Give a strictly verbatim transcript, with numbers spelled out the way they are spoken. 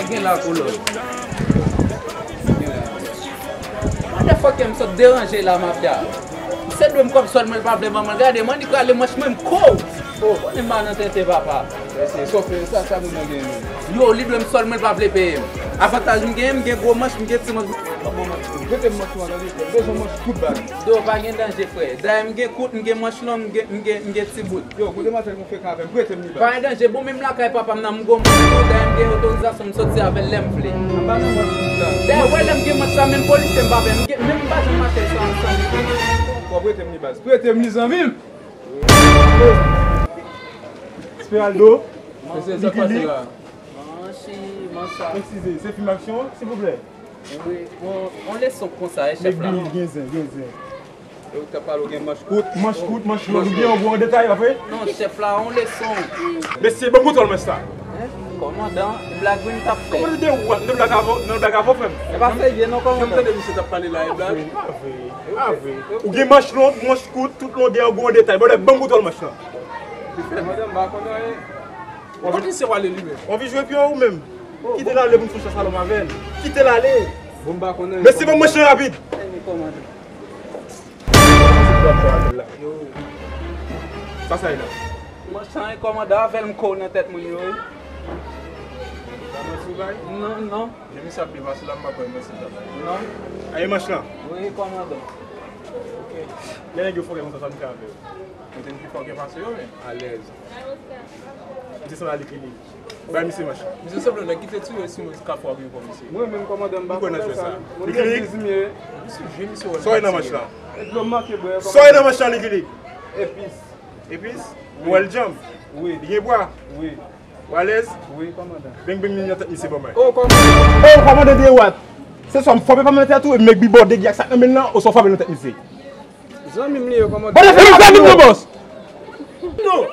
Gen la koulè. Motherfucker, m sot deranje la, mafya. Se dwe m kòb sòl mwen, l pa vle ban mwen. Gade, man, li prale manch mwen, m kou. Oh, konnen m pa nan tenten, papa. Mesye, sa w fè, sa, sa moun nan gen menm? Yo, li dwe m sòl mwen, l pa vle peye m. Avantaj m genyen, m gen gwo manch, m gen ti manch. Prete m manch ou an, tande, frè. Bezwen manch kout baz. Yo, pa gen danje, frè. Dayè, m gen kout, m gen manch long, m gen, m gen, m gen ti bout. Yo, koute maten, frekan avè m, prete m li baz. Pa gen danje, bon, menm lakay papa m nan, m gon moun tou, dayè m gen otorizasyon, m soti avè l lè m vle. Anba nan manch kout la. Dayè, wè lè m gen manch sa, menm polisye m pa pè, m gen, menm m pa janm mache san, san. W ap prete m li baz. Prete m li, zanmi m. Speraldo. Mesye, sa k pase la? Manchi, mancha. Eskize, se fim aksyon, silvouplè. Wi, bon, on leson konsa, e chèf la. Nèg li gen zen, gen zen. E ou t ap pale, ou gen manch kout. Manch kout, manch long, ou gen yon gwo an detay, pa vre? Non, chèf la, on leson. Mesye, ban m kontwòl manch sa. Hein? Kòmandan, blag wi m t ap fè. Kòmandan de ou, nan blag avè w, nan blag avè w, frè m. E pa serye non, kòmandan. Jan m tande misye t ap pale la, e blag. Pa vre, pa vre. Ou gen manch long, manch kout, tout longè, yon gwo an detay. Brother, ban m kontwòl manch lan. Kòmandan, m pa konn anyen. Ou pa konn se w ale li menm. W anvi jwe pye w menm? Kite l ale pou n fè chans a lòm avè l. Kite l ale. Bon, m pa konn anyen. Mesye, ban m manch lan rapid. Anyen, kòmandan. Yo. Sa sa ye la? Manch lan, kòmandan, avè l m kou nan tèt moun yo, wi. Sa manch ou bay? Non, non. Jan misye ap byen pase la, m pa kwè manch sa. Non. Aye manch lan. Wi, kòmandan. Ok. Lè nèg yo fòkè konsa, sa m fè avè yo? Mwen te pi fòkè pase yo, men. Alèz. Misye sanble a Likili. Bay misye manch. Misye sanble nèg ki te tire Simon Kafou ak yon pon misye. Mwen menm kòmandan m pa kwè nan jwè sa. Mwen menm legliz m ye. Misye jwe misye wè. Sa w nan manch la? E dlo m manke bwè. Sa w nan manch la, Likili? Epis. Epis? Ou wè l djanm? Wi. Li gen bwa? Wi. Ou alèz? Wi, kòmandan. Beng beng li nan tèt misye ban mwen. Oh, kòmandan. Oh, kòmandan de wat. Se swa m frape pa m nan tèt ou, e m mèk bibò degi ak sa k nan men l lan, oswa w frape nan tèt misye. Zanmi m li ye, kòmandan. Bon, se zanmi m nan, bòs. Non.